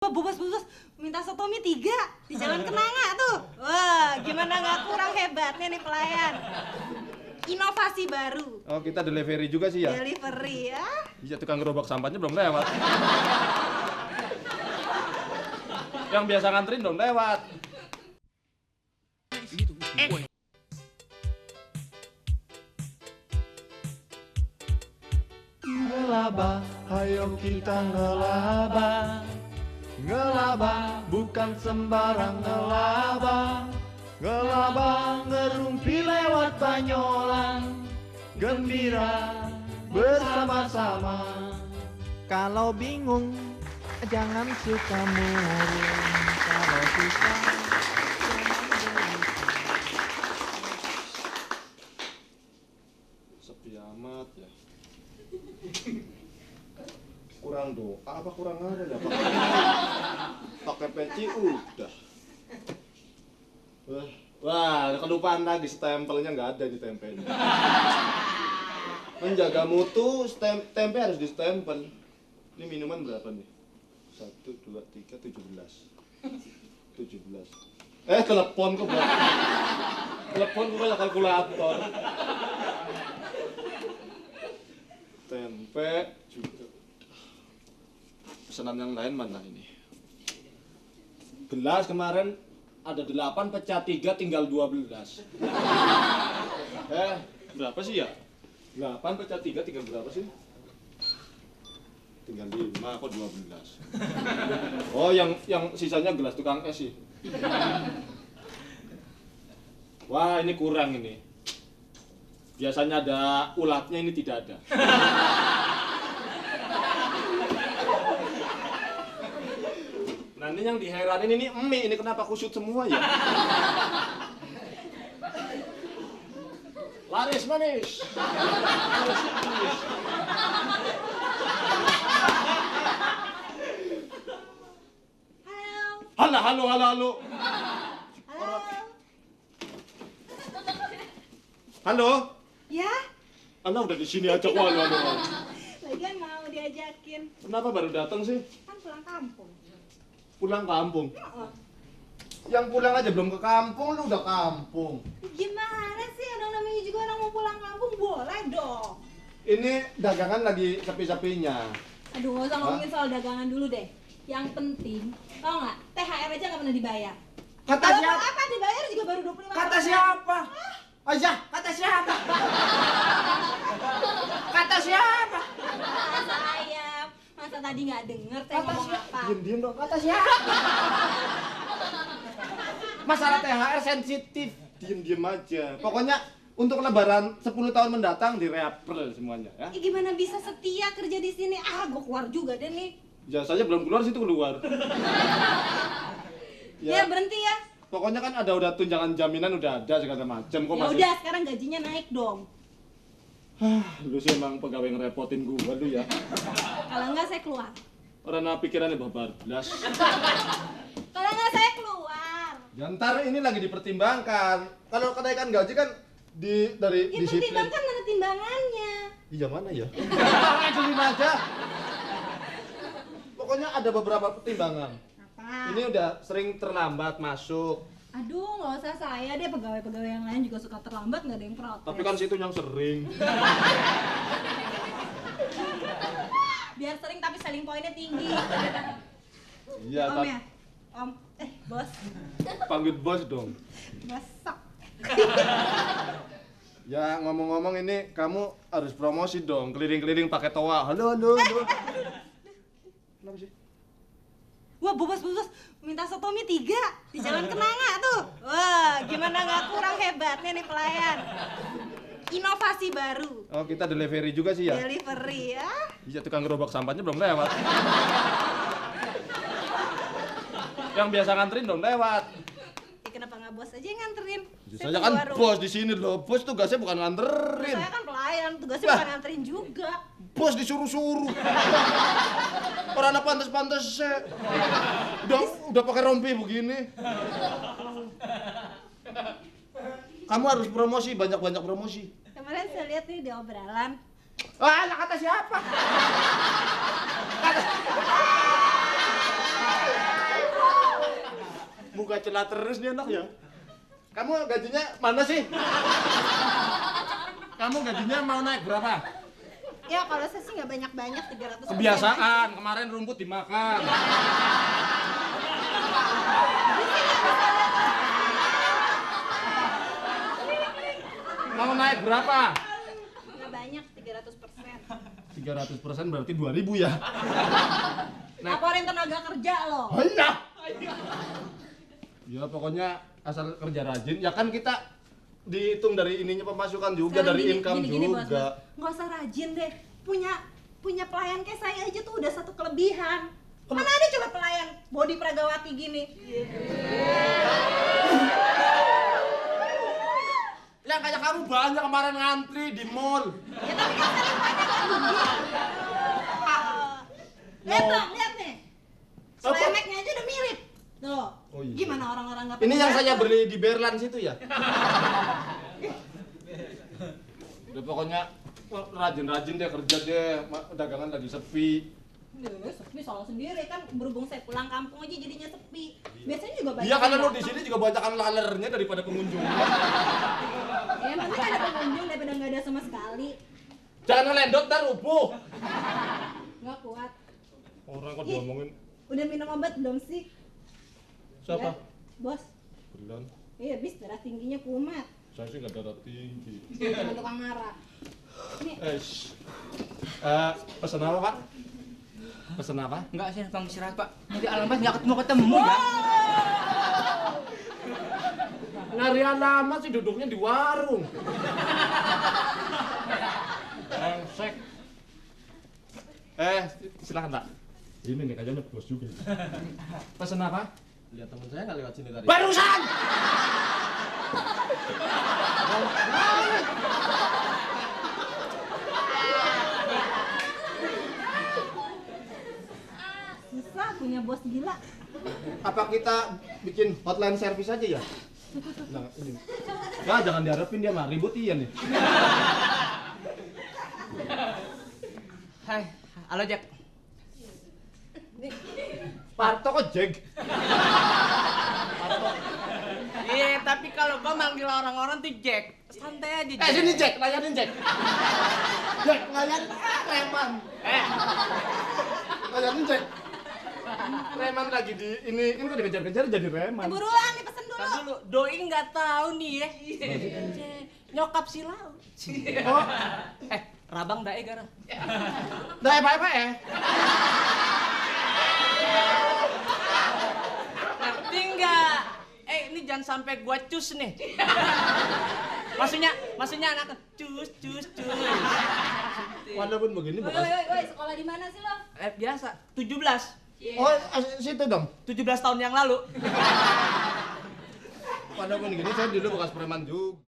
Bos minta sotomi 3 di Jalan Kenanga tuh. Wah, gimana nggak kurang hebatnya nih pelayan. Inovasi baru. Oh, kita delivery juga sih ya? Delivery ya. Iya, tukang gerobak sampahnya belum lewat. Yang biasa nganterin belum lewat. Ngelaba, ayo kita ngelaba. Ngelaba, bukan sembarang ngelaba. Ngelaba, ngerumpi lewat Banyolan. Gembira bersama-sama. Kalau bingung, jangan suka murung. Kalau suka, Sepi amat ya. Kurang doa apa kurang apa ya? Pakai peci udah. Wah, kelupaan lagi stempelnya nggak ada di tempenya. Menjaga mutu, tempe harus distempel. Ini minuman berapa nih? 1, 2, 3, 17. Telepon kok buat. Telepon kok banyak kalkulator. Tempe juga. Pesanan yang lain mana ini? Gelas kemarin ada 8 pecah 3 tinggal 12. Berapa sih ya? 8 pecah 3 tinggal berapa sih? Tinggal 5 kok 12. Oh, yang sisanya gelas tukang es sih. Wah, ini kurang ini. Biasanya ada ulatnya, ini tidak ada. Nah, ini yang diheranin ini mie, ini kenapa kusut semua ya? Laris manis. Halo. Halo. Ya? Anda udah di sini aja kok, halo. Lagian mau diajakin. Kenapa baru datang sih? Kan pulang kampung. Pulang kampung. Heeh. Yang pulang aja belum ke kampung, lu udah kampung. Gimana sih, orang namanya juga orang mau pulang kampung, boleh dong. Ini dagangan lagi sepi-sepinya. Aduh, nggak usah ngomongin soal dagangan dulu deh. Yang penting, tau nggak, THR aja nggak pernah dibayar. kata Kalau siapa? apa dibayar juga baru 25%. Kata siapa? Aja, kata siapa? Kata siapa? Masa ayam, masa tadi nggak denger saya ngomong apa? Diem dong, kata siapa? Masalah THR sensitif. Diem aja. Pokoknya untuk lebaran 10 tahun mendatang direapel semuanya ya. Gimana bisa setia kerja di sini? Ah, gue keluar juga deh nih. Jasanya belum keluar, situ keluar. Ya berhenti ya. Pokoknya kan udah tunjangan jaminan udah ada segala macam kok Ya masih. udah, sekarang gajinya naik dong. Lu sih emang pegawai ngerepotin gua lu ya. Kalau enggak saya keluar. Orang pikirannya bablas. Kalau enggak saya keluar. Ya ntar ini lagi dipertimbangkan. Kalau kenaikan gaji kan dari Ya disiplin. pertimbangkan mana timbangannya. Iya mana ya? Ajuin aja. Pokoknya ada beberapa pertimbangan. Apa? Ini udah sering terlambat masuk. Aduh, nggak usah saya deh, pegawai-pegawai yang lain juga suka terlambat, nggak ada yang protes. Tapi kan situ yang sering. Biar sering tapi selling point-nya tinggi. Iya, Om ya? Om, bos. panggil bos dong. Besok. Ya ngomong-ngomong ini kamu harus promosi dong, keliling-keliling pakai toa. Halo. Kenapa sih? Wah, bos minta sotomi 3 di Jalan Kenanga tuh. Wah, gimana nggak kurang hebatnya nih pelayan. Inovasi baru. Oh, kita delivery juga sih ya? Delivery ya. Iya, tukang gerobak sampahnya belum lewat. Yang biasa nganterin belum lewat. Kenapa nggak bos aja yang nganterin? Saya kan bos di sini loh. Bos tugasnya bukan nganterin. Saya kan pelayan, tugasnya bukan nganterin juga. Bos disuruh-suruh. Orang anak pantas-pantas udah pakai rompi begini. Kamu harus promosi, banyak-banyak promosi. Kemarin saya lihat nih di obrolan. Kata siapa? buka celah terus nih anak ya. Kamu gajinya mana sih? Kamu gajinya mau naik berapa? Ya kalau saya sih nggak banyak-banyak 300%. Kebiasaan, kemarin rumput dimakan. Mau naik berapa? Nggak banyak 300%. 300% berarti 2000 ya? Nah. Laporin tenaga kerja loh. Oh iya. Ya pokoknya asal kerja rajin. Ya kan kita dihitung dari ininya pemasukan juga, Sekarang dari gini, income gini, juga. bos. Nggak usah rajin deh. Punya pelayan kayak saya aja tuh udah satu kelebihan. Mana ada coba pelayan body Pragawati gini. Yang kayak kamu banyak kemarin ngantri di mall. Ya tapi kan selipannya nggak rugi. Lihat dong, lihat nih. Selemeknya aja udah mirip. Tuh. Oh iya. Gimana orang-orang nggak Ini yang pada saya datang? beli di Berlan situ ya? Udah pokoknya rajin-rajin deh kerja deh, dagangan lagi sepi. Duh, sepi salah sendiri kan, berhubung saya pulang kampung aja jadinya sepi. Biasanya juga banyak. Iya karena yang lu di datang. sini juga banyakan lalernya daripada pengunjung. Ya yang penting ada pengunjung daripada nggak ada sama sekali. Jangan ngelendot ntar rubuh. Nggak kuat. Orang kok Ih. diomongin Udah minum obat belum sih? siapa? Ya, bos. Berlan. Iya, bis darah tingginya kumat. Saya sih nggak darah tinggi. Jangan tukang marah. Nih, Pesan apa Pak? Pesan apa? Enggak sih, Bang istirahat, Pak. Nanti alamat enggak ketemu ya. Nyari alamat sih duduknya di warung. Brengsek. Silakan Pak. Ini nih kayaknya bos juga. Pesan apa? Lihat teman saya nggak lewat sini tadi. Barusan. susah punya bos gila. Apa kita bikin hotline service aja ya? Nah, ini. Nah, jangan diharapin dia mah ribut Ian nih. Hai, halo Jack. Parto kok Jack? Iya, tapi kalau gua manggil orang-orang tuh Jack. Santai aja, Jack. Sini Jack, layanin Jack. Jack, layan Reman. Layanin Jack. Reman lagi di ini kan kok dikejar-kejar jadi Reman. Buruan nih pesen Kan dulu. dulu, doi nggak tahu nih ya. Nyokap si Lau. Oh, Rabang dae gara. dah apa ya? Ngerti nggak? Ini jangan sampai gua cus nih. Maksudnya anak cus. Walaupun begini Woi, bekas. woi, sekolah di mana sih lo? Biasa, 17. Oh, situ dong. 17 tahun yang lalu. Walaupun gini saya dulu bekas preman juga.